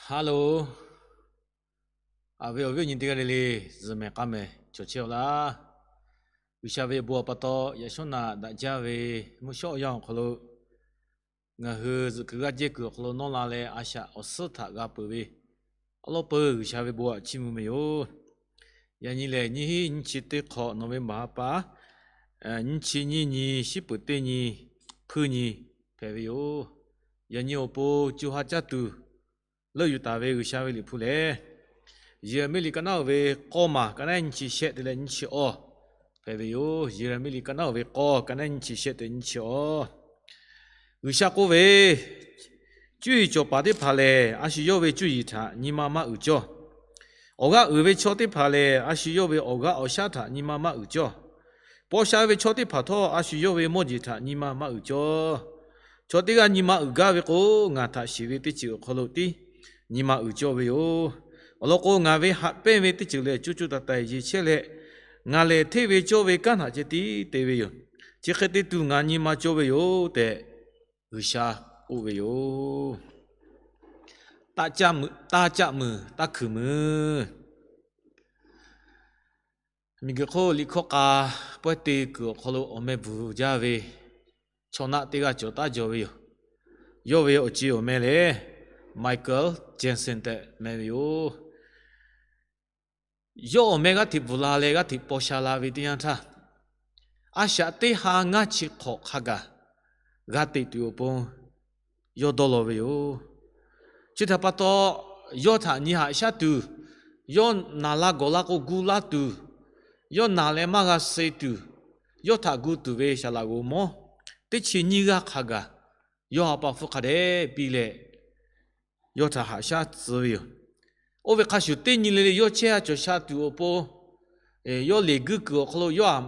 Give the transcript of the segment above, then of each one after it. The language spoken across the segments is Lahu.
Hello, a ve awˬ viˉ awˬ nyi teˇ g'aˇ le le, zuhˬ mehˍ k'a mehˍ cawˬ chehˇ-aw laˇ. G'uiˬsha ve bon awˬ pa taw yaꞈ shawˉ naꞈ daꞈ jaˇ ve mvuhˇ shawˉ awˬ yanˇ awˬ hk'aw lo ngaˬ hui zuhꞈ kuiˬ g'aˇ jehˇ kuiˬ awˬ hk'aw lo nawˇ la leh a shaꞈ awˬ suhˉ htaꞈ g'a peuˬ ve awˉ lawˉ peuˬ G'uiˬsha ve bon aꞈ chiˇ mvuh ve yoˬ. Yaꞈ nyi lehˬ, nyiˇ hinˉ nyiˇ chi teˇ hk'awꞈ November ha pa, nyiˇ chi nyiˇ nyi, shiˉ peuˍ teˇ nyi, hpuiˇ nyi hpehꞈ ve yoˬ. Yaꞈ nyi awˬ pon co ha caˇ tuˬ leuˆ yuˬ taˍ ve G'uiˬsha ve Liꞈ hpu lehˬ, Yeˍraˍmiˆ liꞈ ka naˉ-oˬ ve k'awˇ maˬ ka naˉ nyiˇ chi shehˆ te leh nyiˇ chi awˇ hpehꞈ ve yoˬ. Yeˍraˍmiˆ liꞈ ka naˉ-oˬ ve k'awˇ ka naˉ nyiˇ chi shehˆ te nyiˇ chi awˇ. G'uiˬsha k'oˆ ve, Cuˇ yiˍ cawˬ paˍ teˇ hpaˍ lehˬ, a shu yawˇ ve cuˇ yiˍ htaꞈ nyi ma maˇ uiˍ cawˇ. Awˬ g'aˇ uiˍ ve chaw teˇ hpaˍ lehˬ, a shu yawˇ ve awˬ g'aˇ awˬ shaˉ htaꞈ nyi ma maˇ uiˍ cawˇ. Paw sha ve chaw teˇ hpaˍ htawˇ, a shu yawˇ ve mawˇ jeˬ htaꞈ nyi ma maˇ uiˍ cawˇ. Chaw teˇ g'aˇ nyi ma uiˍ gaˇ ve k'o, ngaˬ htaꞈ shiˍ ve teˇ ceuˬ awˬ hk'aw lo tiˉ nyi ma uiˍ cawˇ ve yoˬ. Awˬ lawn k'o, ngaˬ ve haꞈ pehnˇ ve teˇ ceuˬ lehˬ, co co taiˍ taiˍ yeˬ chehˇ leh, ngaˬ lehˬ hteˇ ve cawˇ ve kanˉ htaꞈ ceh tiˉ te ve yoˬ. Chi hk'e te tuˬ ngaˬ nyi ma cawˇ ve yoˬ tehꞈ, G'uiˬsha k'oˆ ve yoˬ. Taˇ caˆ muiˬ, taˇ hkuiˬ muiˬ. Miˬguiˬ hk'oˆ liꞈ hkawˇ k'a pawehˇ te kuiˬ awˬ hk'aw lo awˬ meh bvuhˬ jaˇ ve chaw naˆ teˇ g'aˇ cawˬ taˉ jaw ve yoˬ. Yawˇ ve awˬ ceˬ awˬ meh lehˬ, Michael Jensen tehꞈ meh ve yoˬ. Yawˇ awˬ meh g'aˇ hteꞈ bvuhˬ la leh g'aˇ hteꞈ paw sha la ve teˇ yanˇ htaˇ, a shaꞈ teˇ ha ngaˇ chi hk'awꞈ hk'a gaˬ g'a teꞈ tuˬ awˬ pon yawˇ dawˇ law ve yoˬ. Chi htaꞈ pa taw, yawˇ htaꞈ nyi haꞈ shaˉ tuˬ, yawˇ naˬ la gawˬ la k'o gu laˇ tuˬ, yawˇ naˬ leh maˇ g'a suh tuˬ, yawˇ htaꞈ gu tuˬ ve saˍ laꞈ g'oˍ mawˇ teˇ chi nyiˇ g'aˇ hk'a gaˬ yawˇ ha pa hpfuhˇ hk'a dehꞈ piˇ leh, yawˇ htaꞈ haꞈ shaˉ tcuh ve yoˬ. Oˇ ve hk'a shuˍ teˇ nyi le le yawˇ chehˇ a cawˬ sha tuˬ awˬ pon, yawˇ leˬ guiˇ kuiˬ awˬ hk'aw lo yawˇ htaꞈ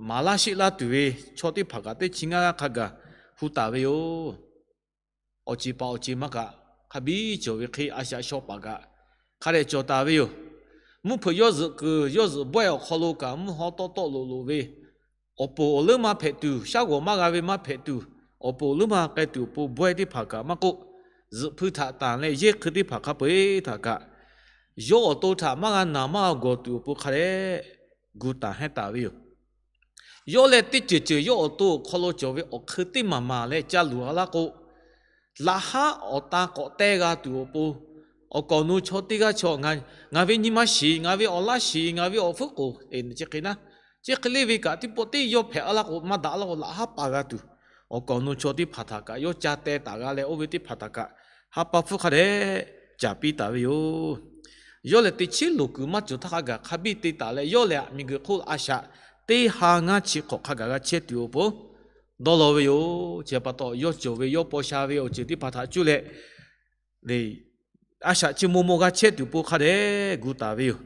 maˍ laˇ sheˆ laˇ tuˬ ve chaw teˇ hpaˍ kaꞈ teˇ chi ngaˇ g'aˇ hk'a gaˬ hu taˍ ve yoˬ. Awˬ ceˬ paˍ awˬ ceˬ maˇ kaꞈ hk'a biˇ cawˬ ve hk'e, a shaꞈ shaw paˍ kaꞈ hk'a dehꞈ cawˬ taˍ ve yoˬ. Mvuhˇ hpeuꞈ yawˇ zuhꞈ kuiˬ yawˇ zuhꞈ bawehˇ awˬ hk'aw lo kaꞈ mvuhˇ haw tawˆ tawˆ loꞈ loꞈ ve, awˬ poˍ awˬ leuˉ maˇ hpehꞈ tuˬ, shaˉ g'awˬ maˇ g'a ve maˇ hpehꞈ tuˬ, awˬ poˍ awˬ leuˉ maˇ k'ai tuˬ awˬ pon bawehˇ teˇ hpaˍ kaꞈ maˇ k'oˆ, zuhꞈ hpui htaꞈ tanˬ leh yehˇ hkui teˇ hpaˍ hk'a peu-eˬ htaꞈ kaꞈ, yawˇ awˬ to htaꞈ maˇ g'a naˬ maˇ g'a gawˬ tuˬ awˬ pon hk'a dehꞈ gu taˍ hehnˇ taˍ ve yoˬ. Yawˇ leh teˇ ceuˬ ceuˬ yawˇ awˬ to awˬ hk'aw lo cawˬ ve awˬ hk'eun teˇ maˬ maˬ leh ca luˬ a laˇ k'o, laꞈ haˉ awˬ tan k'awꞈ teh g'a tuˬ awˬ pon, awˬ kawꞈ nu chaw teˇ g'aˇ chaw, ngaˬ ve nyi ma shiˍ, ngaˬ ve awˬ laˇ shiˍ, ngaˬ ve awˬ hpfuhˇ k'oˍ eˍ chi hk'e naˉ, chi hk'e le ve kaꞈ teˇ pawˆ teˇ yawˇ hpehꞈ a laˇ k'o, maˇ daꞈ a laˇ k'o, laꞈ haˉ paˍ g'a tuˬ, awˬ kawꞈ nu chaw teˇ hpaˍ htaꞈ kaꞈ yawˇ ca teh taˍ g'a leh, oˇ ve teˇ hpaˍ htaꞈ kaꞈ ha pa hpfuhˇ hk'a dehꞈ caˍ piˇ taˍ ve yoˬ. Yawˇ lehˬ teꞈ chiˉ loˍ kuiˬ maˇ cawˬ htaˇ hk'a gaˬ hk'a biˇ te taˍ leh, yawˇ lehˬ miˬguiˬ hk'oˆ a shaꞈ teˇ ha ngaˇ chi hk'awꞈ hk'a gaˬ g'a chehˇ tuˬ awˬ pon dawˇ law ve yoˬ. Chi pa taw, yawˇ cawˬ ve yawˇ paw sha ve awˬ ceuˬ teˇ hpaˍ htaꞈ cuˇ leh, a shaꞈ chi maw maw g'a chehˇ tuˬ pon hk'a dehꞈ gu taˍ ve yoˬ.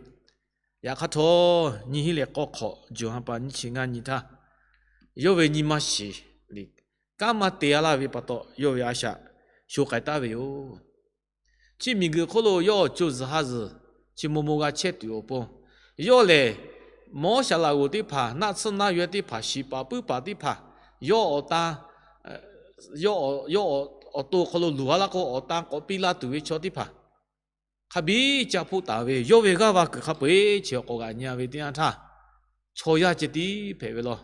Yaꞈ hk'aˇ htawˇ, nyiˇ hinˉ leh k'awˇ hk'awꞈ June ha pa nyiˇ chi ngaˇ nyi htaˇ, yawˇ ve nyi ma shiˍ kanˉ maˇ te a laˇ ve pa taw, yawˇ ve a shaꞈ sho k'ai taˍ ve yoˬ. Chi miˬguiˬ hk'oˆ lo yawˇ awˬ co zuhˬ ha zuhˬ chi maw maw g'a chehˇ tuˬ awˬ pon, yawˇ lehˬ mawˇ shaˍ laꞈ g'oˍ teˇ hpaˍ, naˆ tsuhˇ naˆ yaw teˇ hpaˍ, shiˍ paˍ puiˉ paˍ teˇ hpaˍ, yawˇ awˬ tan, yawˇ awˬ to awˬ hk'aw lo luˬ a laˇ k'o, awˬ tan k'awꞈ piˇ laˇ tuˬ ve chaw teˇ hpaˍ hk'a biˇ ca hpoˆ taˍ ve, yawˇ ve g'aˇ va kuiˬ hk'a peu-eˬ chi awˬ k'awꞈ g'aꞈ nyi a ve teˇ yanˇ htaˇ, chaw yaˇ ceh tiˉ hpehꞈ ve law.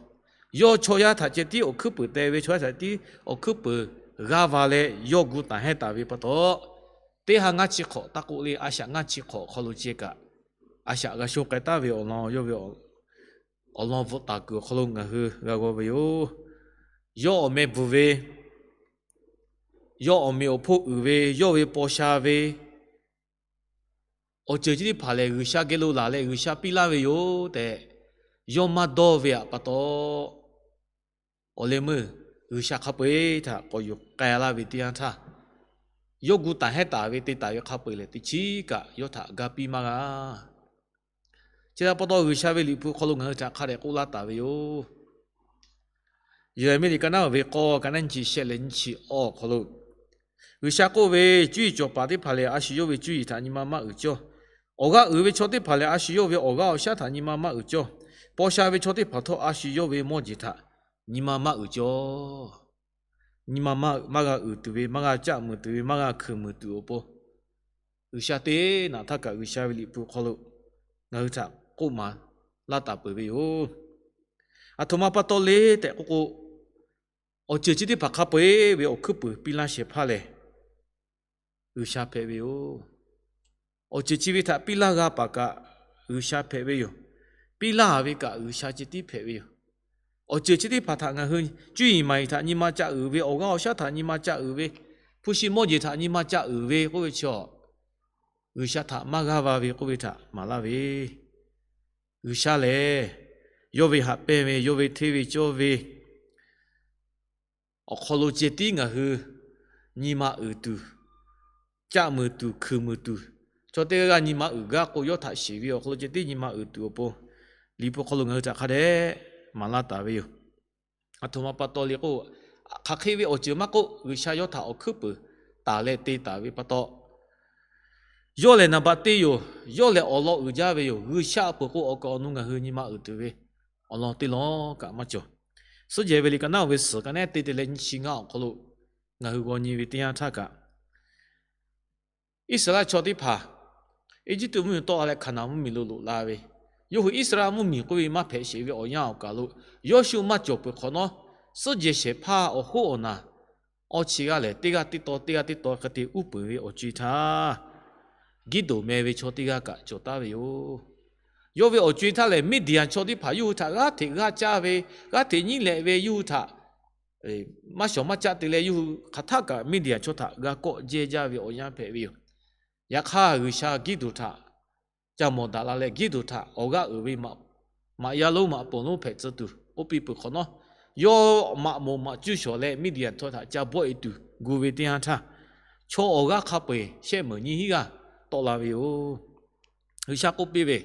Yawˇ chaw yaˇ htaꞈ ceh tiˉ awˬ hkuiˉ peuˍ te ve, chaw yaˇ htaꞈ tiˉ awˬ hkuiˉ peuˍ g'aˇ va leh yawˇ gu taˍ hehnˇ taˍ ve pa taw, teˇ ha ngaˇ chi hk'awꞈ taˇ k'oˆ le, a shaꞈ ngaˇ chi hk'awꞈ awˬ hk'aw lo ceh kaꞈ, a shaꞈ g'a sho k'ai taˍ ve awˬ lawn yawˇ ve awˬ lawn bvuhꞈ taˍ kuiˬ awˬ hk'aw lo ngaˬ hui g'a g'aw ve yoˬ. Yawˇ awˬ meh bvuhˬ ve, yawˇ awˬ meꞈ awˬ hponˇ uiˍ ve, yawˇ ve paw sha ve awˬ ceuˬ chi teˇ hpaˍ lehˬ, G'uiˬsha geh lo laˬ leh G'uiˬsha piˇ laˇ ve yoˬ tehꞈ, yawˇ maˇ dawˇ ve pa taw, awˬ leh meuˇ G'uiˬsha hk'a peu-eˬ htaꞈ k'awꞈ yuˬ k'ai laˇ ve teˇ yanˇ htaˇ, yawˇ gu taˍ hehnˇ taˍ ve te taˍ ve hk'a peu-eˬ lehˬ, teˇ chiˉ kaꞈ yawˇ htaꞈ ga piˇ maˇ g'a. Chi htaꞈ pa taw, G'uiˬsha ve Liꞈ hpu hk'aw lo ngaˬ hui htaꞈ hk'a dehꞈ k'oˆ laˇ taˍ ve yoˬ. Yeˍraˍmiˆ liꞈ ka naˉ ve k'awˇ ka naˉ nyiˇ chi shehˆ leh nyiˇ chi awˇ awˬ hk'aw lo, G'uiˬsha k'oˆ ve, Cuˇ yiˍ cawˬ paˍ teˇ hpaˍ lehˬ, a shu yawˇ ve cuˇ yiˍ htaꞈ nyi ma maˇ uiˍ cawˇ. Awˬ g'aˇ uiˍ ve chaw teˇ hpaˍ lehˬ, a shu yawˇ ve awˬ g'aˇ awˬ shaˉ htaꞈ nyi ma maˇ uiˍ cawˇ. Paw sha ve chaw teˇ hpaˍ htawˇ, a shu yawˇ ve mawˇ jeˬ htaꞈ nyi ma maˇ uiˍ cawˇ. Nyi ma maˇ g'a uiˍ tuˬ ve, maˇ g'a caˆ muiˬ tuˬ ve, maˇ g'a hkuiˬ muiˬ tuˬ awˬ pon, G'uiˬsha teˇ naꞈ htaˇ kaꞈ G'uiˬsha ve Liꞈ hpu hk'aw lo ngaˬ hui htaꞈ k'oˆ maˍ laˇ taˍ peuˬ ve yoˬ. Aˬ htoꞈ ma pa taw le tehꞈ k'oˆ k'o, awˬ ceuˬ chi teˇ hpaˍ hk'a peu-eˬ ve awˬ hkuiˉ puiˍ piˇ laˇ shehˍ hpaˇ lehˬ, G'uiˬsha hpehꞈ ve yoˬ. Awˬ ceuˬ chi ve htaꞈ piˇ laˇ g'a paˍ kaꞈ, G'uiˬsha hpehꞈ ve yoˬ. Piˇ laˇ ve kaꞈ G'uiˬsha ceh tiˉ hpehꞈ ve yoˬ. Awˬ ceuˬ chi teˇ hpaˍ htaꞈ ngaˬ hui cuˇ yiˍ maˍ yiˍ htaꞈ nyi ma ca uiˍ ve, awˬ g'aˇ awˬ shaˉ htaꞈ nyi ma ca uiˍ ve, hpu shi mawˇ jeˬ htaꞈ nyi ma ca uiˍ ve k'oˆ ve chi, G'uiˬsha htaꞈ maˇ g'aˇ va ve k'oˆ ve htaꞈ maˍ laˇ ve, G'uiˬsha lehˬ yawˇ ve haꞈ pehnˇ ve, yawˇ ve hteˇ ve cawˇ ve awˬ hk'aw lo ceh tiˉ ngaˬ hui nyi ma uiˍ tuˬ, caˆ muiˬ tuˬ, hkuiˬ muiˬ tuˬ, chaw teˇ g'aˇ g'aˇ nyi ma uiˍ gaˇ k'o, yawˇ htaꞈ shiˍ ve awˬ hk'aw lo ceh tiˉ nyi ma uiˍ tuˬ awˬ pon, Liꞈ hpu hk'aw lo ngaˬ hui htaꞈ hk'a dehꞈ maˍ laˇ taˍ ve yoˬ. Aˬ htoꞈ ma pa taw le k'o, hk'aˬ hk'e ve awˬ ceuˬ maˇ k'oˆ, G'uiˬsha yawˇ htaꞈ awˬ hkuiˉ puiˍ taˍ leh te taˍ ve pa taw, yawˇ lehˬ naˍ baꞈ te yoˬ. Yawˇ lehˬ awˬ lawn uiˍ jaˇ ve yoˬ. G'uiˬsha peuˬ k'o, awˬ kaˍ awˬ nu ngaˬ hui nyi ma uiˍ tuˬ ve awˬ lawn teˇ lawn kaꞈ maˇ cawˬ. Suhˉ jehˬ ve liꞈ ka naˉ ve suhˍ ka nehˉ te te leh nyiˇ chi ngaˇ awˬ hk'aw lo ngaˬ hui g'aw nyi ve teˇ yanˇ htaˇ kaꞈ, Iˉsaˍreˍlaˆ chaw teˇ hpaˍ Eˇjiˇtuꞈ mvuhˇmiˬ tawˆ la leh Hkaˍnanˍ mvuhˇmiˬ lo loꞈ la ve, yawˇ hui Iˉsaˍreˍlaˆ mvuhˇmiˬ k'oˆ ve maˇ hpehꞈ sheˍ ve awˬ yanˇ awˬ kaˬ lo, Yawˇshuˆ maˇ cawˬ peuˬ hk'awꞈ nawˉ, suhˉ jehˬ shehˍ hpaˇ awˬ hoˉ awˬ naˬ awˇ chi g'aˇ lehˬ, teˇ g'aˇ teˇ taw, teˇ g'aˇ teˇ taw hk'e te uˉ peunˍ ve awˬ co-e htaˇ, Giˇdoˍ meh ve chaw teˇ g'aˇ kaꞈ cawˬ taˍ ve yoˬ. Yawˇ ve awˬ co-e htaˇ lehˬ, Miˇdiˍaˍ chaw teˇ hpaˍ yawˇ hui htaꞈ g'aˇ hteꞈ g'aˇ caˇ ve, g'aˇ hteꞈ nyiˉ leh ve, yawˇ hui htaꞈ maˇ shawˍ maˇ caˆ te leh, yawˇ hui hk'aˬ htaˆ kaꞈ Miˇdiˍaˍ chaw htaꞈ g'a kawˆ jehˇ jaˇ ve awˬ yanˇ hpehꞈ ve yoˬ. Yaꞈ hk'aˇ, G'uiˬsha Giˇdoˍ htaꞈ ca mawˬ daꞈ la leh, Giˇdoˍ htaꞈ awˬ g'aˇ uiˍ ve maꞈ yaˇ lonˉ maꞈ poˍ lonˉ hpehꞈ tcuh tuˬ k'oˆ piˇ peuˬ hk'awꞈ nawˉ, yawˇ maꞈ moˍ maꞈ cuˇ shawˍ leh Miˇdiˍaˍ chaw htaꞈ ca bawˆ e tuˬ gu ve teˇ yanˇ htaˇ, chaw awˬ g'aˇ hk'a peu-eˬ shehˆ meunˍ nyiˇ hinˉ g'aˇ tawˆ la ve yoˬ. G'uiˬsha k'oˆ piˇ ve,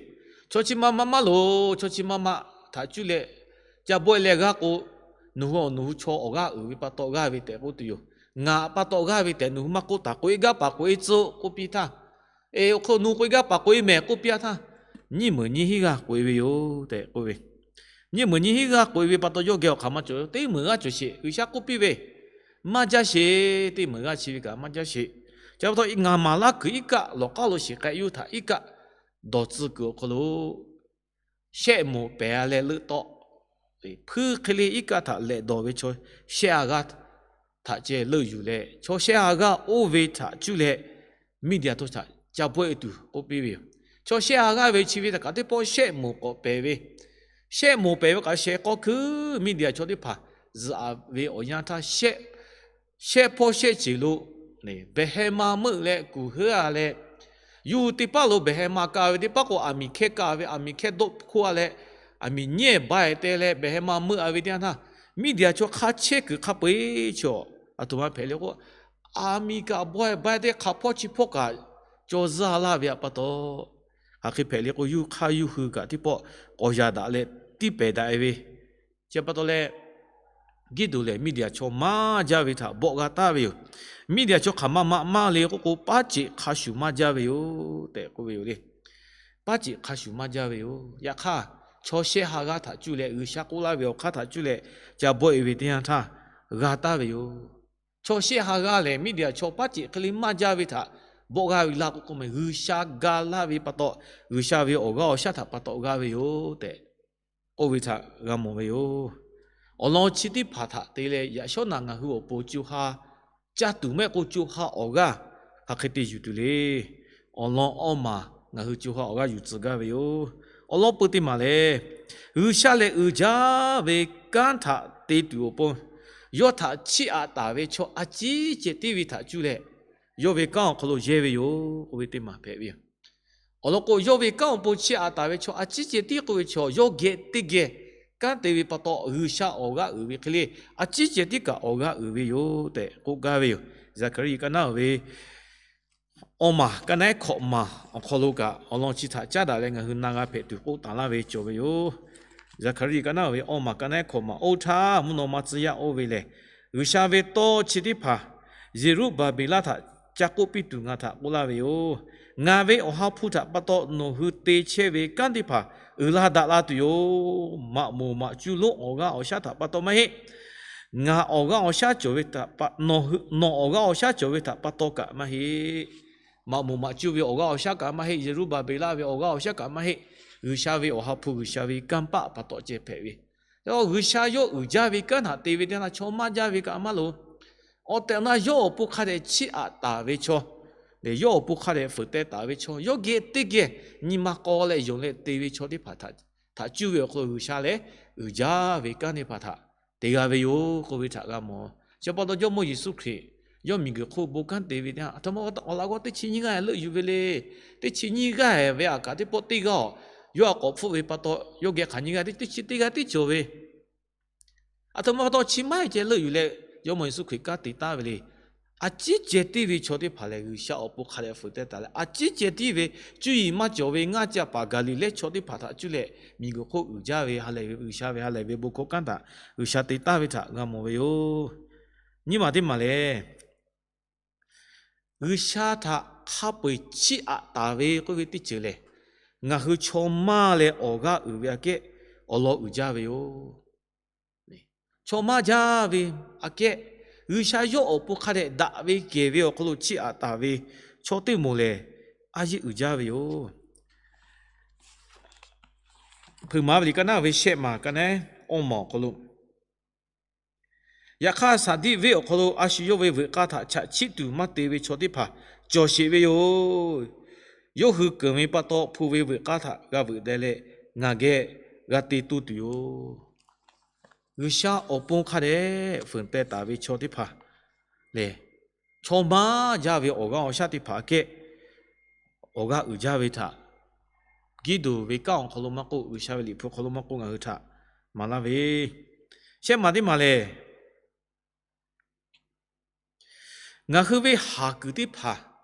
Chaw chi ma ma maˇ loˍ. Chaw chi ma ma htaꞈ cuˇ leh ca bawˆ e leh g'aˇ k'o, nawˬ hui awˬ nawˬ hui chaw awˬ g'aˇ uiˍ ve pa taw g'aˇ ve tehꞈ k'oˆ tuˬ yoˬ. Ngaˬ pa taw g'aˇ ve tehꞈ nawˬ hui maˇ k'oˆ taˍ. K'oꞈ e gaˇ paˍ k'oꞈ e tcuh k'oˆ piˇ htaˇ, e, awˬ hk'aw nawˬ hui k'oꞈ e gaˇ paˍ k'oꞈ e mehˍ k'oˆ piˇ a htaˇ, nyiˇ meunˍ nyiˇ hinˉ g'aˇ k'oꞈ e ve yoˬ tehꞈ k'oˆ ve. Nyiˇ meunˍ nyiˇ hinˉ g'aˇ k'oꞈ e ve pa taw yawˇ geh awˬ hk'aˬ ma cawˬ, teˇ meunˍ g'aˇ cawˬ sheˍ. G'uiˬsha k'oˆ piˇ ve, Maˇ jaˇ sheˍ. Teˇ meunˍ g'aˇ chi ve kaꞈ maˇ jaˇ sheˍ. Chi pa taw ngaˬ maˍ laˇ kuiˬ iˉ kaˆ lawˬ k'aˉ lo shiˍ k'ai, yawˇ hui htaꞈ iˉ kaˆ dawˬ tcuh kuiˬ awˬ hk'aw lo shehˆ moˍ pehˍ a leh leuˆ tawˆ, hpuiˇ hk'e le iˉ kaˆ htaꞈ lehꞈ dawˬ ve chaw shehˆ ha g'aˇ htaꞈ ceh leuˆ yuˬ leh, chaw shehˆ ha g'aˇ oˇ ve htaꞈ cuˇ leh Miˇdiˍaˍ chaw htaꞈ ca bawˆ e tuˬ k'oˆ piˇ ve yoˬ. Chaw shehˆ ha g'aˇ ve chi ve htaꞈ kaꞈ teˇ pawˆ shehˆ moˍ k'awꞈ pehˍ ve, shehˆ moˍ pehˍ ve kaꞈ sheh k'awˇ hkuiˉ Miˇdiˍaˍ chaw teˇ hpaˍ zuhꞈ a ve awˬ yanˇ htaˇ, shehˆ hpawˇ shehˆ ceuˬ lo behˬ heh ma meuˆ leh kuˬ heuˉ a leh, yawˇ hui teˇ paˉ lo behˬ heh ma ka ve, teˇ paˉ k'o aˬ miˍ hkehˇ ka ve, aˬ miˍ hkehˇ dawˆ hk'oˆ a leh, aˬ miˍ nyiˉ ehˍ ba ehˍ te leh behˬ heh ma meuˆ a ve teˇ yanˇ htaˇ, Miˇdiˍaˍ chaw hk'a chehˇ kuiˬ hk'a peu-eˬ chaw aˬ htoꞈ ma hpehꞈ le k'o, aˬ miˍ kaꞈ ba ehˍ ba ehˍ te hk'a hpawˇ chi hpawˇ kaꞈ caw zuhˇ a laˇ ve pa taw, hk'aˬ hk'e hpehꞈ le k'o, yawˇ hui hk'aˇ yawˇ hui kaꞈ teˇ pawˆ k'awꞈ yaꞈ daꞈ leh tiˇ pehˍ daꞈ e ve, chi pa taw leh, Giˇdoˍ lehˬ Miˇdiˍaˍ chaw maˇ jaˇ ve htaꞈ bawˆ g'a taˍ ve yoˬ. Miˇdiˍaˍ chaw hk'aˬ ma ma maˇ le k'oˆ k'o, paˉ ceꞈ hk'a shuˍ maˇ jaˇ ve yoˬ tehꞈ k'oˆ ve yoˬ le. Paˉ ceꞈ hk'a shuˍ maˇ jaˇ ve yoˬ. Yaꞈ hk'aˇ, chaw shehˆ ha g'aˇ htaꞈ cuˇ leh G'uiˬsha k'oˆ laˇ ve awˬ hk'aˇ htaꞈ cuˇ leh ca bawˆ e ve teˇ yanˇ htaˇ g'a taˍ ve yoˬ. Chaw shehˆ ha g'aˇ lehˬ Miˇdiˍaˍ chaw paˉ ceꞈ hk'e le maˇ jaˇ ve htaꞈ bawˆ g'a ve laˇ k'oˆ k'o meh, G'uiˬsha ga laˇ ve pa taw, G'uiˬsha ve awˬ g'aˇ awˬ shaˉ htaꞈ pa taw g'a ve yoˬ tehꞈ k'oˆ ve htaꞈ g'a mawˬ ve yoˬ. Awˬ lawn chi teˇ hpaˍ htaꞈ te leh yaꞈ shawˉ naꞈ ngaˬ hui awˬ pon co ha caˇ tuˬ mehˆ k'o, co ha awˬ g'aˇ hk'aˬ hk'e te yuˬ tuˬ le. Awˬ lawn awˇ maˬ ngaˬ hui co ha awˬ g'aˇ yuˬ tcuh gaˇ ve yoˬ. Awˬ lawn peu teˇ maˬ lehˬ, G'uiˬsha lehˬ uiˍ jaˇ ve kanˉ htaꞈ te tuˬ awˬ pon, yawˇ htaꞈ chiˇ aꞈ taˍ ve chaw a ciˉ ceh tiˉ ve htaꞈ cuˇ leh, yawˇ ve kanˉ awˬ hk'aw lo yehˇ ve yoˬ k'oˆ ve teˇ maˬ hpehꞈ ve yoˬ. Awˬ lawn k'o, yawˇ ve kanˉ awˬ pon chiˇ aꞈ taˍ ve chaw a ciˉ ceh tiˉ k'oˆ ve chaw yawˇ geh teˇ geh kanˉ te ve pa taw, G'uiˬsha awˬ g'aˇ uiˍ ve hk'e le, a ciˉ ceh tiˉ kaꞈ awˬ g'aˇ uiˍ ve yoˬ tehꞈ k'oˆ gaˇ ve yoˬ. Zaˍhkaˍriˆ ka naˉ ve awˬ maˬ ka naˉ ehˉ hkawꞈ maˬ awˬ hk'aw lo kaꞈ awˬ lawn chi htaꞈ caˉ daꞈ leh ngaˬ hui na g'a hpehꞈ tuˬ k'oˆ taˍ laˇ ve cawˬ ve yoˬ. Zaˍhkaˍriˆ ka naˉ ve awˬ maˬ ka naˉ ehˉ hkawꞈ maˬ oˇ htaˇ, mvuhˇ naw ma tcuh yaˇ oˇ ve lehˬ, G'uiˬsha ve tawˇ chi teˇ hpaˍ Zeˍruˆbaˍbeˍlaˆ htaꞈ ca k'oˆ piˇ tuˬ ngaˬ htaꞈ k'oˆ laˇ ve yoˬ. Ngaˬ ve awˬ ha hpu htaꞈ pa taw nawˬ hui te chehˇ ve kanˉ teˇ hpaˍ uiˍ la daꞈ la tuˬ yoˬ. Maꞈ moˍ maꞈ cuˇ lonˉ awˬ g'aˇ awˬ shaˉ htaꞈ pa taw maˇ heˆ. Ngaˬ awˬ g'aˇ awˬ shaˉ cawˬ ve htaꞈ pa, nawˬ awˬ g'aˇ awˬ shaˉ cawˬ ve htaꞈ pa taw kaꞈ maˇ heˆ. Maꞈ moˍ maꞈ cuˇ ve awˬ g'aˇ awˬ shaˉ kaꞈ maˇ heˆ, Yeˍruˆbaˍbeˍlaˆ ve awˬ g'aˇ awˬ shaˉ kaꞈ maˇ heˆ. G'uiˬsha ve Awˬ ha hpu G'uiˬsha ve kanˇ paˆ pa taw ceh hpehꞈ ve. G'uiˬsha yawˇ uiˍ jaˇ ve kanˉ htaꞈ te ve teˇ yanˇ, chaw maˇ jaˇ ve kaꞈ maˇ loˍ. Awˬ tehˬ awˬ na yawˇ awˬ pon hk'a dehꞈ chiˇ aꞈ taˍ ve chaw, lehˬ yawˇ awˬ pon hk'a dehꞈ fuiˍ teh taˍ ve chaw, yawˇ geh teˇ geh nyi ma k'aw leh yonˍ leh te ve chaw teˇ hpaˍ htaꞈ cuˇ ve awˬ hk'aw lo G'uiˬsha lehˬ uiˍ jaˇ ve kanˉ teˇ hpaˍ htaꞈ te g'a ve yoˬ k'oˆ ve htaꞈ g'a mawˬ. Chi pa taw Jawˇmawˇ Yeˍsuˆ Hkriꞈ yawˇ miˬguiˬ hk'oˆ bon kanˉ te ve teˇ yanˇ, aˬ htoꞈ ma pa taw awˬ laꞈ g'awˇ teˇ chi nyiˇ g'aˇ leuˆ yuˬ ve le. Teˇ chi nyiˇ g'aˇ ve aꞈ kaꞈ teˇ pawˆ teˇ g'aˇ-oˬ, yawˇ a k'awꞈ hpfuhˆ ve pa taw yawˇ geh hk'aˬ nyiˇ g'aˇ teˇ chi teˇ g'aˇ tiˉ cawˬ ve. Aˬ htoꞈ ma pa taw chi maˇ heˆ ceh leuˆ yuˬ leh, Jawˇmawˇ Yeˍsuˆ Hkriꞈ kanˉ te taˍ ve le. A ciˉ ceh tiˉ ve chaw teˇ hpaˍ lehˬ G'uiˬsha awˬ pon hk'a dehꞈ fuiˍ teh taˍ leh, a ciˉ ceh tiˉ ve cuˇ yiˍ maˇ cawˬ ve ngaˇ caˇ paˍ Gaˍliˍlehˇ chaw teˇ hpaˍ htaꞈ cuˇ leh miˬguiˬ hk'oˆ uiˍ jaˇ ve ha lehˬ ve G'uiˬsha ve ha lehˬ ve bon hkawˇ kanˉ htaꞈ G'uiˬsha te taˍ ve htaꞈ g'a mawˬ ve yoˬ. Nyiˇ maˬ teˇ maˬ lehˬ, G'uiˬsha htaꞈ hk'a peu-eˬ chiˇ aꞈ taˍ ve k'oˆ ve teˇ ceuˬ lehˬ, ngaˬ hui chaw maˇ leh awˬ g'aˇ uiˍ ve aꞈ kehˉ awˬ lawn uiˍ jaˇ ve yoˬ. Chaw maˇ jaˇ ve aꞈ kehˉ, G'uiˬsha yawˇ awˬ pon hk'a dehꞈ daꞈ ve kehˬ ve awˬ hk'aw lo chiˇ aꞈ taˍ ve chaw teˇ moˍ lehˬ, a yeˇ uiˍ jaˇ ve yoˬ. Hpeuꞈ maˍ ve liꞈ ka naˉ ve shehˆ maˬ ka naˉ awˇ maˬ awˬ hk'aw lo, yaꞈ hk'aˇ Saˍdiˆ venˇ awˬ hk'aw lo a shu yawˇ ve veuꞈ k'aˇ htaꞈ chaꞈ chiˆ tuˬ maˇ te ve chaw teˇ hpaˍ cawˬ sheˍ ve yoˬ. Yawˇ hui keunˍ ve pa taw hpu ve veuꞈ k'aˇ htaꞈ g'a veuꞈ deh leh, ngaˬ geh g'a te toˇ tuˬ yoˬ. G'uiˬsha awˬ pon hk'a dehꞈ fuiˍ teh taˍ ve chaw teˇ hpaˍ lehˬ, chaw maˇ jaˇ ve awˬ g'aˇ awˬ shaˉ teˇ hpaˍ aꞈ kehˉ awˬ g'aˇ uiˍ jaˇ ve htaꞈ Giˇdeˍonˍ ve kanˉ awˬ hk'aw lo maˇ k'oˆ, G'uiˬsha ve liꞈ hpu hk'aw lo maˇ k'oˆ, ngaˬ hui htaꞈ maˍ laˇ ve shehˆ maˬ teˇ maˬ lehˬ, ngaˬ hui ve haˍ kuiˬ teˇ hpaˍ,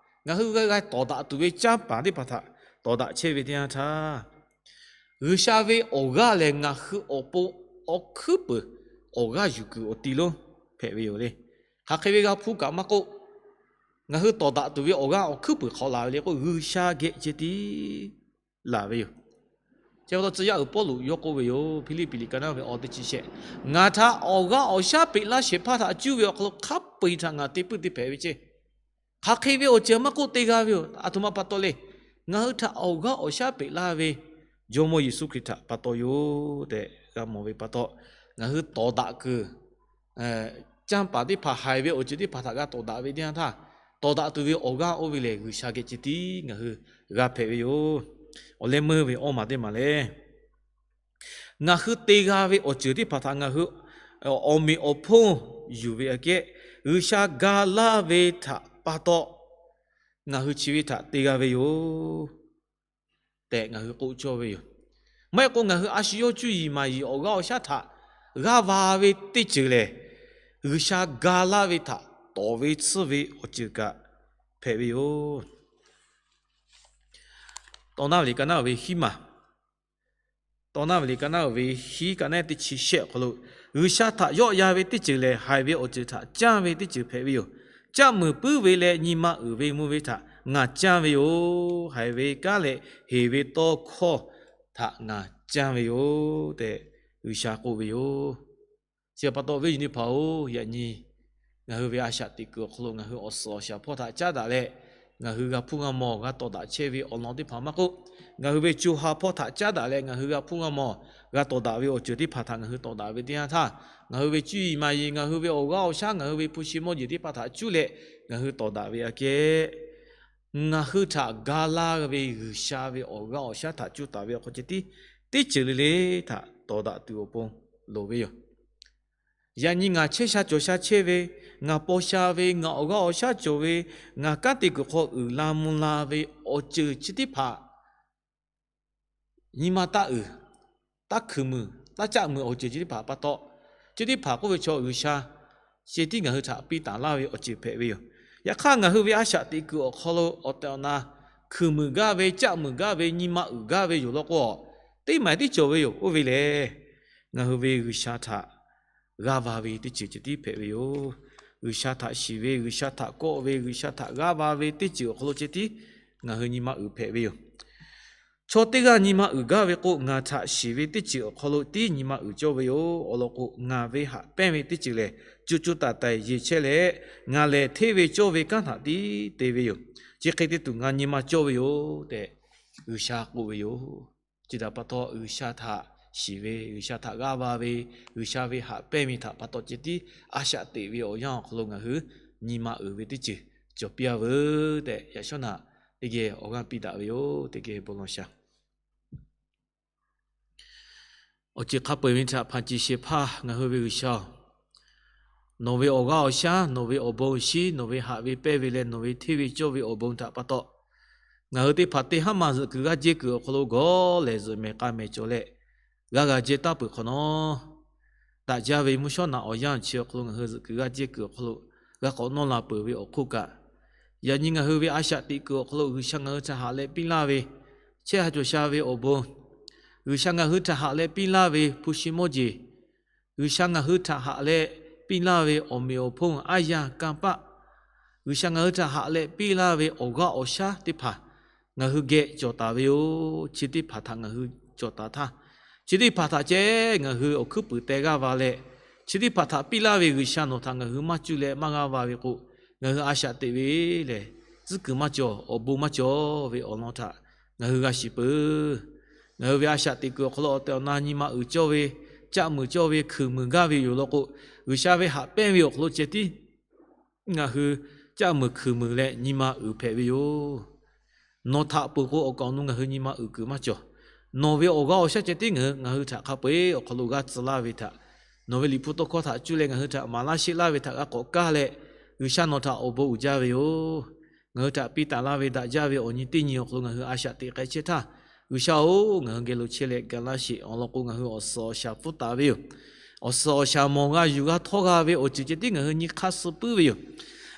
ngaˬ hui g'a g'a tawˍ daꞈ tuˬ ve canˇ paˍ teˇ hpaˍ htaꞈ tawˍ daꞈ chehˇ ve teˇ yanˇ htaˇ, G'uiˬsha ve awˬ g'aˇ lehˬ ngaˬ hui awˬ pon awˬ hkuiˉ peuˬ awˬ g'aˇ yuˬ kuiˬ awˬ ti lonˉ hpehꞈ ve yoˬ le. Hk'aˬ hk'e ve g'a hpuˇ kaꞈ maˇ k'oˆ, ngaˬ hui tawˍ daꞈ tuˬ ve awˬ g'aˇ awˬ hkuiˉ peuˬ hk'awꞈ laˬ ve le k'o, G'uiˬsha geh ceh tiˉ laˬ ve yoˬ. Chi pa taw tcuh yaˇ uiˍ Pawˇluꞈ yawˇ k'oˆ ve yoˬ. Hpiˇliˇpiˆ liꞈ ka naˉ ve awˬ teˇ chi shehˆ, ngaˬ htaꞈ awˬ g'aˇ awˬ shaˉ peꞈ laˇ shehˍ hpaˇ htaꞈ cuˇ ve awˬ hk'aw lo hk'a peu-eˬ htaꞈ ngaˬ te puiˉ te hpehꞈ ve ceˇ. Hk'aˬ hk'e ve awˬ ceuˬ maˇ k'oˆ te g'a ve yoˬ. Aˬ htoꞈ ma pa taw le. Ngaˬ hui htaꞈ awˬ g'aˇ awˬ shaˉ peꞈ laˇ ve Jawˇmawˇ Yeˍsuˆ Hkriꞈ htaꞈ pa taw yoˬ tehꞈ g'a mawˬ ve pa taw, ngaˬ hui tawˍ daꞈ kuiˬ canˇ paˍ teˇ hpaˍ haiˬ ve awˬ ceuˬ teˇ hpaˍ htaꞈ g'a tawˍ daꞈ ve teˇ yanˇ htaˇ, tawˍ daꞈ tuˬ ve awˬ g'aˇ oˇ ve lehˬ G'uiˬsha geh ceh tiˉ ngaˬ hui g'a hpehꞈ ve yoˬ. Awˬ leh meuˇ ve awˇ maˬ teˇ maˬ lehˬ, ngaˬ hui te g'a ve awˬ ceuˬ teˇ hpaˍ htaꞈ ngaˬ hui awˬ meꞈ awˬ hponˇ yuˬ ve aꞈ kehˉ, G'uiˬsha ga laˇ ve htaꞈ pa taw ngaˬ hui chi ve htaꞈ te g'a ve yoˬ tehꞈ ngaˬ hui k'oˆ cawˇ ve yoˬ. Maˇ heˆ k'o ngaˬ hui a shu yawˇ cuˇ yiˍ maˍ yiˍ awˬ g'aˇ awˬ shaˉ htaꞈ g'aˇ va ve teˇ ceuˬ lehˬ, G'uiˬsha ga laˇ ve htaꞈ tawˍ ve tsuhˇ ve awˬ ceuˬ kaꞈ hpehꞈ ve yoˬ. Tawˇ naˉ ve liꞈ ka naˉ ve hiˉ maˬ, tawˇ naˉ ve liꞈ ka naˉ ve hiˉ ka naˉ teˇ chi shehˆ awˬ hk'aw lo, G'uiˬsha htaꞈ yawˆ yan ve teˇ ceuˬ lehˬ, haiˬ ve awˬ ceuˬ htaꞈ canˇ ve teˇ ceuˬ hpehꞈ ve yoˬ. Caˆ muiˬ puiˉ ve leh nyi ma uiˍ ve mvuh ve htaꞈ ngaˬ canˇ ve yoˬ. Haiˬ ve kanˉ leh heˍ ve tawˇ hkawˇ htaꞈ ngaˬ canˇ ve yoˬ tehꞈ G'uiˬsha k'oˆ ve yoˬ. Chi pa taw viˉ nyi teˇ hpaˍ-oˬ, yaꞈ nyi ngaˬ hui ve a shaꞈ teꞈ kuiˬ awˬ hk'aw lo ngaˬ hui awˬ suhˍ awˬ shaˍ hpawˇ htaꞈ caˉ daꞈ leh, ngaˬ hui g'a hpuˇ g'a mawˬ g'a tawˍ daꞈ chehˇ ve awˬ lawn teˇ hpaˍ maˇ k'oˆ, ngaˬ hui ve co ha hpawˇ htaꞈ caˉ daꞈ leh ngaˬ hui g'a hpuˇ g'a mawˬ g'a tawˍ daꞈ ve awˬ ceuˬ teˇ hpaˍ htaꞈ ngaˬ hui tawˍ daꞈ ve teˇ yanˇ htaˇ, ngaˬ hui ve cuˇ yiˍ maˍ yiˍ, ngaˬ hui ve awˬ g'aˇ awˬ shaˉ, ngaˬ hui ve hpu shi mawˇ jeˬ teˇ hpaˍ htaꞈ cuˇ leh ngaˬ hui tawˍ daꞈ ve aꞈ kehˉ, ngaˬ hui htaꞈ ga laˇ ve G'uiˬsha ve awˬ g'aˇ awˬ shaˉ htaꞈ cuˇ taˍ ve awˬ hk'aw ceh tiˉ teˇ ceuˬ le le htaꞈ tawˍ daꞈ tuˬ awˬ pon loˍ ve yoˬ. Yaꞈ nyi ngaˬ chehˇ sha cawˬ sha chehˇ ve, ngaˬ paw sha ve, ngaˬ awˬ g'aˇ awˬ shaˉ cawˬ ve, ngaˬ kanˉ te kuiˬ hk'aw uiˍ la mvuh la ve awˬ ceuˬ chi teˇ hpaˍ nyi ma taˇ uiˍ, taˇ hkuiˬ muiˬ, taˇ caˆ muiˬ awˬ ceuˬ chi teˇ hpaˍ pa taw, chi teˇ hpaˍ k'oˆ ve chaw G'uiˬsha ceh tiˉ ngaˬ hui htaꞈ piˇ taˍ laˇ ve awˬ ceuˬ hpehꞈ ve yoˬ. Yaꞈ hk'aˇ ngaˬ hui ve a shaꞈ teꞈ kuiˬ awˬ hk'aw lo awˬ tehˬ awˬ na hkuiˬ muiˬ gaˇ ve, caˆ muiˬ gaˇ ve, nyi ma uiˍ gaˇ ve yoˬ law k'o, teˇ maˬ tiˉ cawˬ ve yoˬ. Oˇ ve lehˬ, ngaˬ hui ve G'uiˬsha htaꞈ g'aˇ va ve teˇ ceuˬ ceh tiˉ hpehꞈ ve yoˬ. G'uiˬsha htaꞈ shiˍ ve, G'uiˬsha htaꞈ kawˆ ve, G'uiˬsha htaꞈ g'aˇ va ve teˇ ceuˬ awˬ hk'aw lo ceh tiˉ ngaˬ hui nyi ma uiˍ hpehꞈ ve yoˬ. Chaw teˇ g'aˇ nyi ma uiˍ gaˇ ve k'o, ngaˬ htaꞈ shiˍ ve teˇ ceuˬ awˬ hk'aw lo tiˉ nyi ma uiˍ cawˇ ve yoˬ. Awˬ lawn k'o, ngaˬ ve haꞈ pehnˇ ve teˇ ceuˬ lehˬ, co co taiˍ taiˍ yeˬ chehˇ leh, ngaˬ lehˬ hteˇ ve cawˇ ve kanˉ htaꞈ tiˉ te ve yoˬ. Chi hk'e te tuˬ ngaˬ nyi ma cawˇ ve yoˬ tehꞈ, G'uiˬsha k'oˆ ve yoˬ. Chi htaꞈ pa taw, G'uiˬsha htaꞈ shiˍ ve, G'uiˬsha htaꞈ g'aˇ va ve, G'uiˬsha ve haꞈ pehnˇ ve htaꞈ pa taw ceh tiˉ a shaꞈ teꞈ ve awˬ yanˇ awˬ hk'aw lo ngaˬ hui nyi ma uiˍ ve teˇ ceuˬ cawˬ piˇ a veuˬ tehꞈ, yaꞈ shawˉ naꞈ teˇ geh awˬ g'aˇ piˇ daꞈ ve yoˬ. Teˇ geh bon lawˬ shaˍ. Awˬ ceuˬ hk'a peu-eˬ ve htaꞈ hpanˍ ciˍ shehˍ hpaˇ ngaˬ hui ve G'uiˬsha-oˬ, nawˬ ve awˬ g'aˇ awˬ shaˉ, nawˬ ve awˬ bon awˬ shinˉ, nawˬ ve haꞈ ve pehnˇ ve leh nawˬ ve hteˇ ve cawˇ ve awˬ bon htaꞈ pa taw, ngaˬ hui teˇ hpaˍ teˇ haˉ ma zuhꞈ kuiˬ g'aˇ jehˇ kuiˬ awˬ hk'aw lo gawˬ lehˬ zuhꞈ mehˍ k'a mehˍ cawˬ leh, g'aˇ g'a jehˇ taˍ peuˬ hk'awꞈ nawˉ, daꞈ jaˇ ve mvuhˇ shawˉ naꞈ awˬ yanˇ chi awˬ hk'aw lo ngaˬ hui zuhꞈ kuiˬ g'aˇ jehˇ kuiˬ awˬ hk'aw lo g'a k'awꞈ nawˇ la peuˬ ve awˬ hk'oˆ kaꞈ, yaꞈ nyi ngaˬ hui ve a shaꞈ teꞈ kuiˬ awˬ hk'aw lo G'uiˬsha ngaˬ hui htaꞈ haꞈ leh piˇ laˇ ve, chehˇ ha cawˬ sha ve awˬ bon, G'uiˬsha ngaˬ hui htaꞈ haꞈ leh piˇ laˇ ve hpu shi mawˇ jeˬ, G'uiˬsha ngaˬ hui htaꞈ haꞈ leh piˇ laˇ ve awˬ meꞈ awˬ hponˇ aˉ yanˇ kanˇ paˆ, G'uiˬsha ngaˬ hui htaꞈ haꞈ leh piˇ laˇ ve awˬ g'aˇ awˬ shaˉ teˇ hpaˍ ngaˬ hui geh cawˬ taˍ ve yoˬ. Chi teˇ hpaˍ htaꞈ ngaˬ hui cawˬ taˍ htaˇ, chi teˇ hpaˍ htaꞈ ceh ngaˬ hui awˬ hkuiˉ puiˍ teh g'aˇ va leh, chi teˇ hpaˍ htaꞈ piˇ laˇ ve G'uiˬsha nawˬ htaꞈ ngaˬ hui maˇ cuˇ leh maˇ g'aˇ va ve k'o, ngaˬ hui a shaꞈ teꞈ ve lehˬ, tcuhˉ kuiˬ maˇ cawˬ, awˬ bon maˇ cawˬ ve awˬ lawn htaꞈ ngaˬ hui g'a shiˍ peuˬ. Ngaˬ hui ve a shaꞈ teꞈ kuiˬ awˬ hk'aw lo awˬ tehˬ awˬ na nyi ma uiˍ cawˇ ve, caˆ muiˬ cawˇ ve, hkuiˬ muiˬ gaˇ ve yoˬ law k'o, G'uiˬsha ve haꞈ pehnˇ ve awˬ hk'aw lo ceh tiˉ ngaˬ hui caˆ muiˬ hkuiˬ muiˬ leh nyi ma uiˍ hpehꞈ ve yoˬ. Nawˬ htaꞈ peuˬ k'o awˬ kaˍ awˬ nu ngaˬ hui nyi ma uiˍ kuiˬ maˇ cawˬ. Nawˬ ve awˬ g'aˇ awˬ shaˉ ceh tiˉ ngaˬ hui htaꞈ hk'a peu-eˬ awˬ hk'aw lo g'aˇ tcuh laˇ ve htaꞈ, nawˬ ve liꞈ hpu tawˇ hkawˇ htaꞈ cuˇ leh ngaˬ hui htaꞈ maˍ laˇ sheˆ laˇ ve htaꞈ g'a k'awꞈ kaˇ leh, G'uiˬsha nawˬ htaꞈ awˬ bon uiˍ jaˇ ve yoˬ. Ngaˬ hui htaꞈ piˇ taˍ laˇ ve daꞈ jaˇ ve awˬ nyi teˇ nyi awˬ hk'aw lo ngaˬ hui a shaꞈ teꞈ k'ai chehˇ htaˇ, G'uiˬsha-oˬ, ngaˬ hui geh lo chehˇ leh ga laˇ sheˍ. Awˬ lawn k'o, ngaˬ hui awˬ suhˍ awˬ shaˍ pfuhˇ taˍ ve yoˬ. Awˬ suhˍ awˬ shaˍ mawˬ g'a yuˬ g'a htawˇ g'a ve awˬ ceuˬ ceh tiˉ ngaˬ hui nyi hk'aˇ suh puiˉ ve yoˬ.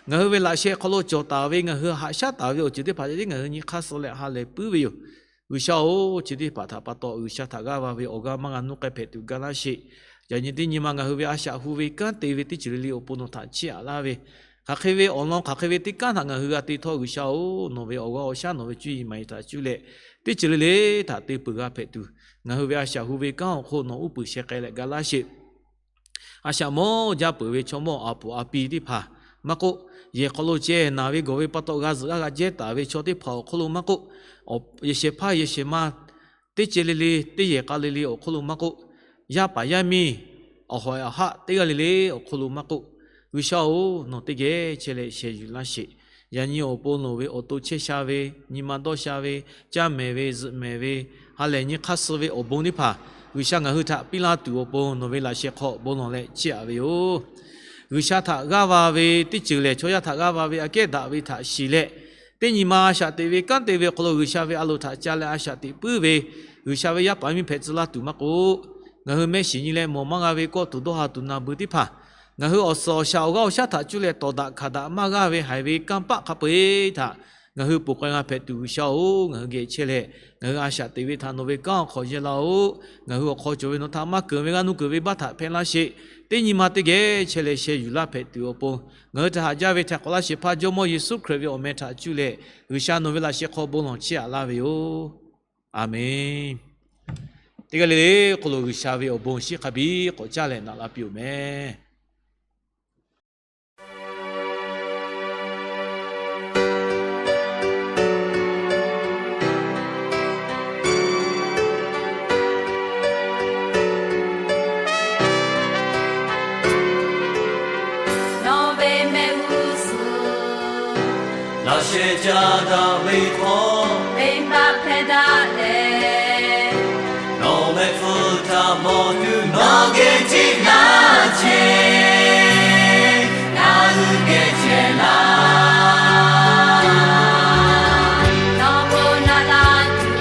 Ngaˬ hui ve laꞈ sheh hk'aw lo cawˬ taˍ ve, ngaˬ hui haꞈ shaˉ taˍ ve awˬ ceuˬ teˇ hpaˍ ceh tiˉ ngaˬ hui nyi hk'aˇ suh leh ha lehˬ puiˉ ve yoˬ. G'uiˬsha-oˬ, chi teˇ hpaˍ htaꞈ pa taw G'uiˬsha htaꞈ g'aˇ va ve awˬ g'aˇ maˇ g'a nuˇ k'ai hpehꞈ tuˬ ga laˇ sheˍ. Yaꞈ nyi teˇ nyi ma ngaˬ hui ve a shaꞈ hu ve kanˉ te ve teˇ ceuˬ le le awˬ pon nawˬ htaꞈ chiˇ aꞈ laˇ ve, hk'aˬ hk'e ve awˬ lawn hk'aˬ hk'e ve teˇ kanˉ htaꞈ ngaˬ hui g'a te htawˇ, G'uiˬsha-oˬ, nawˬ ve awˬ g'aˇ awˬ shaˉ nawˬ ve cuˇ yiˍ maˍ yiˍ htaꞈ cuˇ leh, teˇ ceuˬ le le htaꞈ te peuˬ g'a hpehꞈ tuˬ, ngaˬ hui ve a shaꞈ hu ve kanˉ awˬ hk'oˆ nawˬ uˉ peunˍ sheh k'ai leh ga laˇ sheˍ. A shaꞈ mawˇ jaˇ peuˬ ve chaw mawˇ a puˍ a pi teˇ hpaˍ maˇ k'oˆ, yehˬ hk'aw lo ceh naˬ ve gawˬ ve pa taw g'a zuhꞈ g'aˇ g'a jehˇ taˍ ve chaw teˇ hpaˍ awˬ hk'oˆ lo maˇ k'oˆ, yehˬ shehˍ hpaˇ yehˬ shehˍ ma teˇ ceh le le teˇ yehˬ k'a le le awˬ hk'oˆ lo maˇ k'oˆ, yaˇ paˍ yaˇ miˇ awˬ hawˍ awˬ haˆ teˇ g'aˇ le le awˬ hk'oˆ lo maˇ k'oˆ, G'uiˬsha-oˬ, nawˬ teˇ geh chehˇ leh sheh yuˬ laˇ sheˍ. Yaꞈ nyi awˬ pon nawˬ ve awˬ to chehˇ sha ve, nyi ma dawˇ sha ve, caˇ mehˍ ve, zuhꞈ mehˍ ve, ha lehˬ nyi hk'aˇ suh ve awˬ bon teˇ hpaˍ G'uiˬsha ngaˬ hui htaꞈ piˇ laˇ tuˬ awˬ pon nawˬ ve laꞈ sheh hk'aw bon lawˬ leh chiˇ aꞈ ve yoˬ. G'uiˬsha htaꞈ g'aˇ va ve teˇ ceuˬ lehˬ, chaw yaˇ htaꞈ g'aˇ va ve aꞈ kehˉ daꞈ ve htaꞈ shiˍ leh, teˇ nyi ma a shaꞈ teꞈ ve kanˉ te ve awˬ hk'aw lo G'uiˬsha ve a loˍ htaꞈ ca leh a shaꞈ teꞈ puiˉ ve, G'uiˬsha ve yaˇ paˍ miˇ hpehꞈ tcuh laˇ tuˬ maˇ k'oˆ, ngaˬ hui mehˆ shiˍ nyi leh mawˬ maˇ g'a ve kawˆ tuˬ dawˇ ha tuˬ na bui teˇ hpaˍ, ngaˬ hui awˬ suhˍ awˬ shaˍ awˬ g'aˇ awˬ shaˉ htaꞈ cuˇ leh tawˍ daꞈ hkanˍ daꞈ maˇ g'aˇ ve haiˬ ve kanˇ paˆ hk'a peu-eˬ htaꞈ ngaˬ hui ponˬ k'ai g'a hpehꞈ tuˬ, G'uiˬsha-oˬ, ngaˬ hui geh chehˇ leh ngaˬ hui a shaꞈ teꞈ ve htaꞈ nawˬ ve kanˉ awˬ hk'aw yehˇ laˇ-oˆ. Ngaˬ hui awˬ hk'aw cawˬ ve nawˬ htaꞈ maˇ keunˍ ve g'aˇ nuˇ keunˍ ve baˇ htaꞈ hpehˇ laˇ sheˍ. Teˇ nyi ma teˇ geh chehˇ leh sheh yuˬ laˇ hpehꞈ tuˬ awˬ pon, ngaˬ hui htaꞈ haꞈ jaˇ ve htaꞈ k'awꞈ laˇ shehˍ hpaˇ Jawˇmawˇ Yeˍsuˆ Hkriꞈ ve awˬ meh htaꞈ cuˇ leh, G'uiˬsha nawˬ ve laꞈ sheh hk'aw bon lawˬ chiˇ aꞈ laˇ ve yoˬ. A menˬ. Teˇ g'aˇ le le hk'oˆ lo G'uiˬsha ve awˬ bon shinˉ hk'a biˇ k'awꞈ caˇ leh naꞈ laˇ piˇ-oˬ mehˍ. Nawˬ ve mehˆ g'uˇ suhˍ laꞈ sheh caˇ daꞈ ve hk'aw, venˇbaˆ hpehˇ daꞈ leh, nawˬ mehˆ hpfuhˇ htaꞈ mawˬ tuˬ nawˬ geh jiˆ laˇ chehˇ, ngaˬ hui geh chehˇ laˇ. Nawˬ bon naꞈ la tuˬ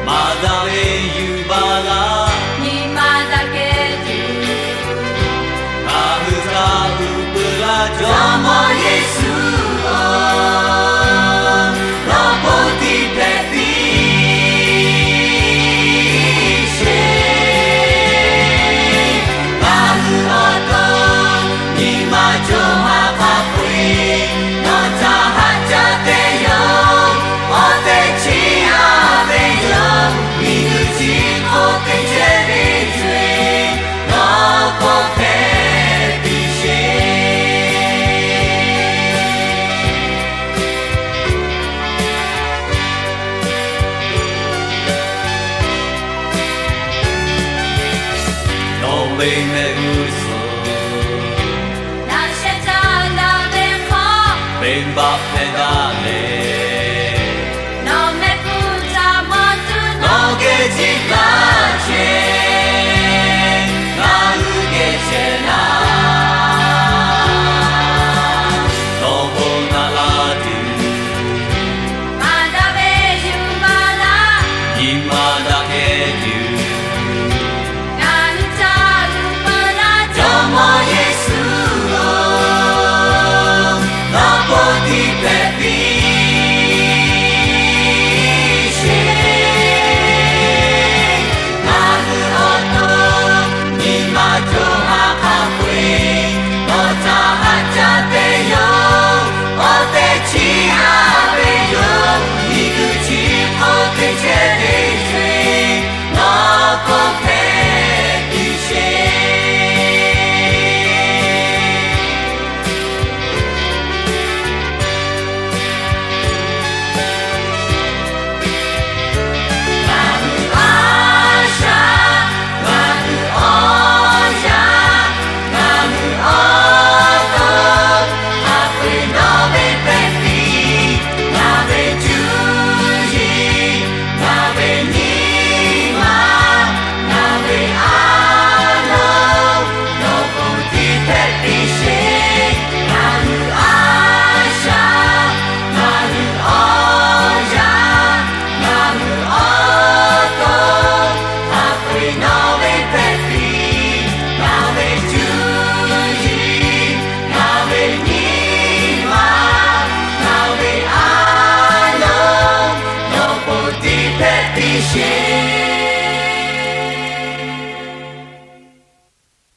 maˍ daꞈ ve yuˬ baˬ laˇ. Nyi ma daꞈ kehˬ tuˬ ngaˬ hui htaꞈ uˉ peunˍ laˇ. Jawˇmawˇ Yeˍsuˆ-oˬ, nawˬ bon tiꞈ hpehꞈ piˇ sheˍ. Ngaˬ hui awˬ to nyi ma co ha hk'a peu-eˬ nawˬ htaꞈ haꞈ ca te yoˬ. Awˬ teˇ chi a baˆ hpehꞈ.